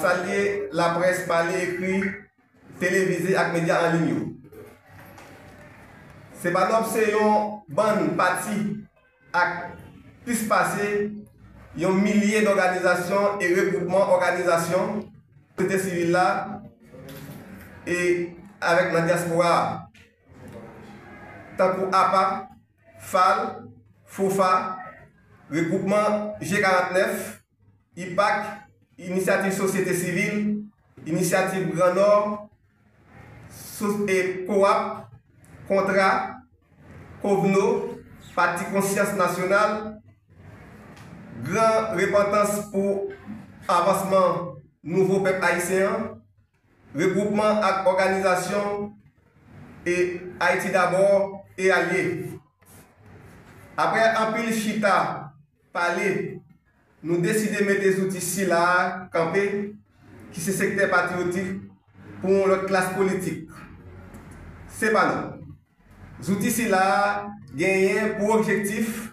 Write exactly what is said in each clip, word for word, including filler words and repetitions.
Salye laprès pale, ekri, televize ak medya an liy yo. Sepanòp se yon bann pati ak plis pase yon milye dòganizasyon e regwoupman òganizasyon sosyete sivil la e avèk nan dyaspora a, tankou apa, fal, fofa, regwoupman G karant nèf, ipak, Inisyativ Sosyete Sivil, Inisyativ Gran Nò, Sos- e Kowap, Kontra, Kovno, Pati Konsyans Nasyonal, Gran Repantans pou Avansman Nouvo Pèp Ayisyen an, regwoupman ak òganizasyon e Ayiti Dabò e alye. Apre anpil chita pale, nou deside mete zouti sila a kanpe, ki se sektè patriyotik pou yon lòt klas politik. Sepanòp, zouti sila a genyen pou objektif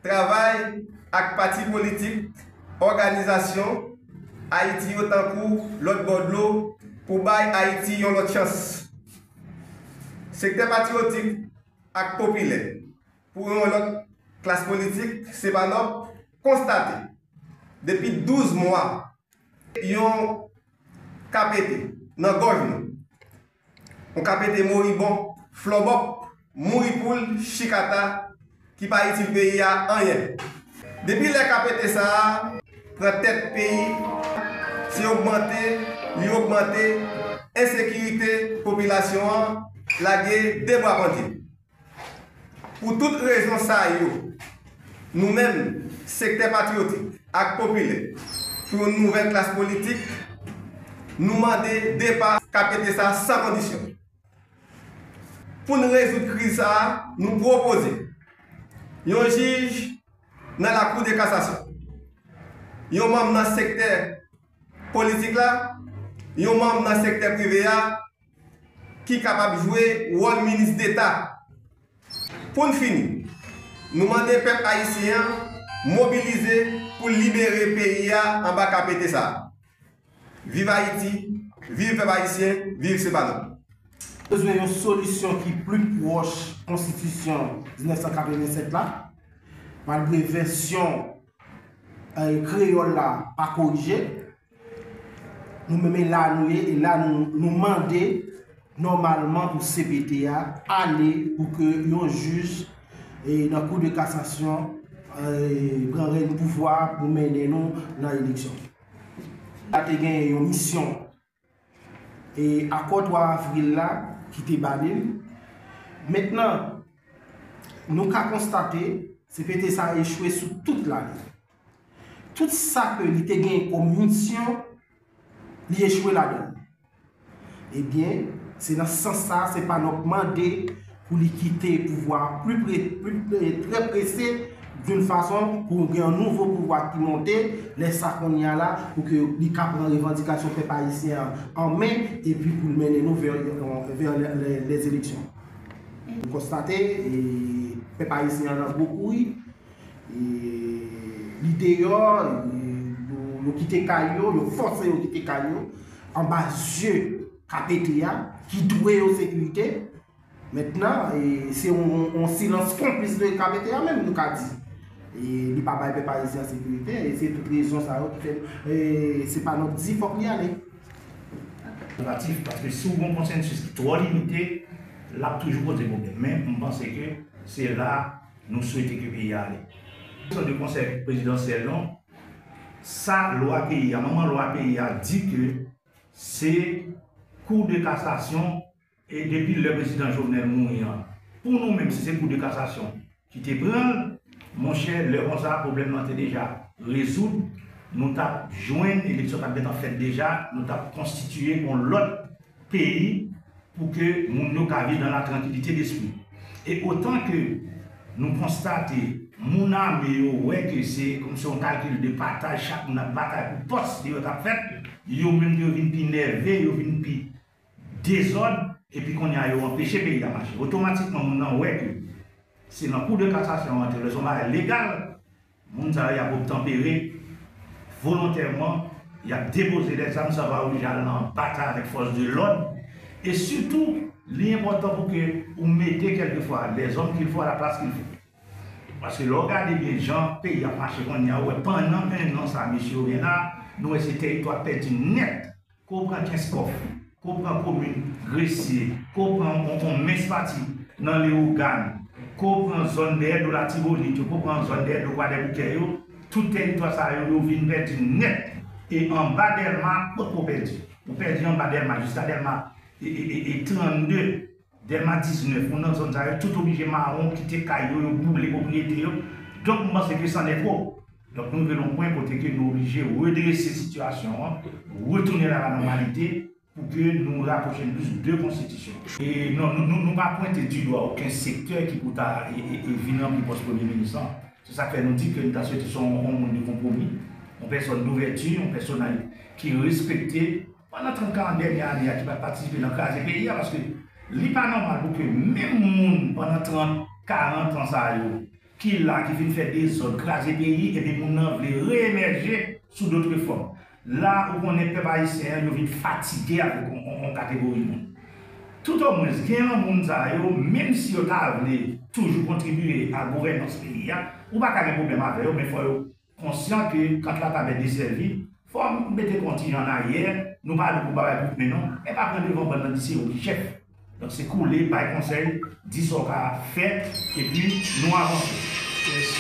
travay ak pati politik, òganizasyon Ayiti yo tankou lòt bò dlo pou bay Ayiti yon lòt chans. Sektè patriyotik ak popilè pou yon lòt klas politik, Sepanòp, konstate depi douz mwa yon ka pete nan gòj nou. Yon ka pete moribon, flòbòp, mouri poul, chikata, ki pa itil peyi a anyen. Depi lè ka pete sa a pran tèt peyi, se ogmante li ogmante ensekirite popilasyon an, lage de bra pandye. Pou tout rezon sa yo, nou menm, sektè patriyotik ak popilè pou yon nouvèl klas politik, nou mande depa ka pete sa san kondisyon. Pou n rezoud kriz sa a, nou pwopoze yon jij nan Lakou de Kasasyon, yon manm nan sektè politik la, yon manm nan sektè prive a ki kapab jwe wòl minis deta. Pou n fini, nou mande pèp ayisyen an mobilize pou libere peyi a anba ka pete sa a. Viv Ayiti, viv pèp ayisyen, viv Sepanòp. Bezwen yon solisyon ki pli pwòch konstitisyon diznèf san katrevennsèt la, malgre vèsyon eh, kreyòl la pa korije. Nou menm e la nou ye, e la nou, nou mande nòmalman pou C P T a ale pou ke yon jij eh, nan kou de kasasyon eh, pran rèn pouvwa pou mennen nou nan eleksyon. La te gen yon misyon e akò twa avril la ki te ba li l. Mentnan, nou ka konstate C P T sa echwe sou tout lane. Tout sa ke li te gen kòm misyon, li echwe ladan l. Ebyen, se nan sans sa, se pa n ap mande pou li kite pouvwa a pli pre, pli pre, trè prese, d'une façon pou gen yon nouvo pouvwa ki monte, lè sa kounye a la, pou ke li ka pran revandikasyon pèp ayisyen an an men, epi pou l mennen nou vè, vè lè, lè, lèzeleksyon. Nou konstate, e, pèp ayisyen an nan gwo kouri, e, li deyò, e, yo, yo kite kay yo, yo fòse yo kite kay yo, anba zye K P T a, ki dwe yo sekirite. Mentnan, e, se yon, yon silans konplis de K P T a menm, nou ka di. E, li pa bay pèp ayisyen an sekirite, e se tout rezon sa yo ki fè, e, se pa nou di fòk li ale. Negatif, paske si w gen yon konsansis ki twò limite, l ap toujou poze pwoblèm. Men, m panse ke se la nou swete ke peyi a ale. Kesyon de konsèy prezidansyèl non, sa lwa peyi a, manman lwa peyi a di ke se Kou de kasasyon, e depi lè prezidan Jovenel mouri an, pou nou menm, si se Kou de kasasyon ki te pran l, monchè, lè konsa, pwoblèm nan te deja rezoud, nou t ap jwenn, eleksyon t ap gentan fèt deja, nou t ap konstitiye yon lòt peyi pou ke moun yo ka viv dans la tranquillité d'esprit. E otan ke nou konstate moun ame yo wè ke se kòmsi yon kalkil de pataj, chak moun ap batay pou pòs li yo t ap fèt, yo menm tou yo vin pi nève, yo vin pi dezòd, epi kounye a yo anpeche peyi a mache. Otomatikman, moun nan wè ke se nan Kou de kasasyon an te lè se yon bagay legal, moun sa yo y ap obtanpere volontèman Y ap depoze lèzam, sa va oblije al nan batay avèk fòs de lòd. E sitou, li enpòtan pou ke ou mete kèlkefwa lèzòm qu'il faut à la place qu'il faut. Paske lè w gade byen jan peyi a ap mache kounye a, ou wè pandan en an sa mesye yo gen la, nou wè se tèritwa pèdi nèt. Ke w pran Kenskòf, ke w pran komin Gresye, ke w pran yon, yon mens pati nan Leyogàn, ke w pran zòn dèyè do Latibonit yo, ke w pran zòn dèyè do Kwadèboukè yo, tout tèritwa sa yo, yo vin pèdi nèt. E anba Dèlma, potko pèdi. Ou pèdi anba Dèlma, jiska Dèlma e, e, e, e trannde, Dèlma diznèf, moun nan zòn sa yo, tout oblije mawon, kite kay yo, yo boule pwopriyete yo. Donk, m panse ke c'en est trop. Donk, nou rive nan yon pwen kote ke nou oblije redrese sitiyasyon an, retounen a la nòmalite pou ke nou rapwoche n plis de konstitisyon. E non, nou, nou, nou pa pwente di dwa okenn sektè ki pou ta e, e, e vin ranpli pòs premye minis lan. Se sa k fè nou di ke nou ta swete se yon, yon moun de konpwomi, yon pèsòn douvèti, yon pèsonalite ki respekte pandan trant, karant dènye ane a ki pa t patisipe nan kraze peyi a, paske li pa nòmal pou ke menm moun pandan trant, karant an sa yo ki la, ki vin fè dezòd, kraze peyi, epi moun nan vle reyemèje sou dòt fòm. La, ou konnen pèp ayisyen an, yo vin fatige avèk yon, yon, yon kategori moun. Toutomwens, gen nan moun sa yo, menm si yo ta vle toujou kontribye a gouvènans peyi a, ou pa ka gen pwoblèm avè yo, men fò yo konsyan ke quand la table est desservie, fò m mete kontijan an aryè, nou pa di pou bagay kout men non, men pa pran devan bann nan di se yo ki chèf. Donk se koule, bay konsèy, di sa w ka fè, epi nou avanse. Mèsi.